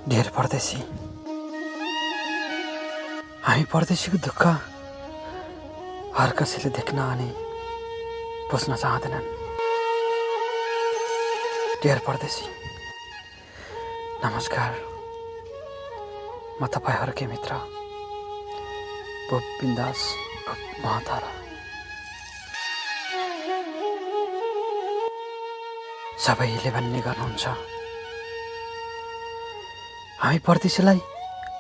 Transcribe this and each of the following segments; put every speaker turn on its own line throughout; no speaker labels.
ढेर परदेशी। हामी परदेशीको दुःख हर कसैले देख्न अनि बुझ्न चाहँदैनन्। ढेर परदेशी, नमस्कार। म तपाईहरुकै मित्र भूप बिन्दास महातारा। सबैले भन्ने गर्नुहुन्छ, हामी परदेशीलाई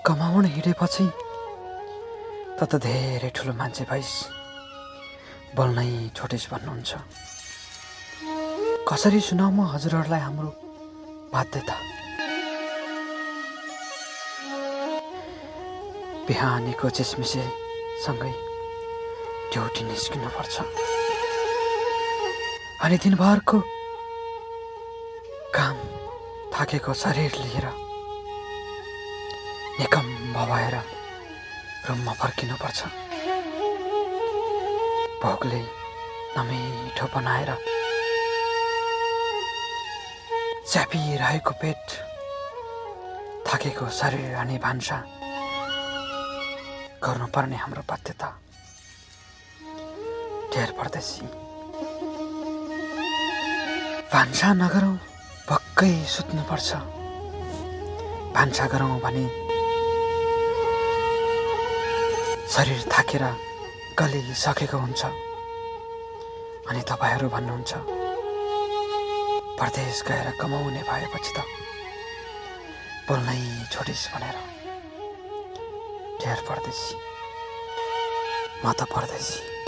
कमाउन हिँडेपछि त धेरै ठुलो मान्छे भइस्, बोल्नै छोडिस् भन्नुहुन्छ। कसरी सुनाऊ म हजुरहरूलाई हाम्रो बाध्यता। बिहानीको चिसमिसे सँगै ड्युटी निस्किनु पर्छ अनि दिनभरको काम थाकेको शरीर लिएर निकम्म भएर रुममा फर्किनुपर्छ। भोकले नमिठो बनाएर च्यापिरहेको पेट, थाकेको शरीर अनि भान्सा गर्नुपर्ने हाम्रो बाध्यता। ढेर परदेशी, भान्सा नगरौँ भक्कै सुत्नुपर्छ। भान्सा गरौँ भने शरीर थाकेर गलिसकेको हुन्छ अनि तपाईहरु भन्नुहुन्छ, परदेश गएर कमाउने भएपछि त बोल्नै छोडिस् भनेर। ढेर परदेशी, म त परदेशी।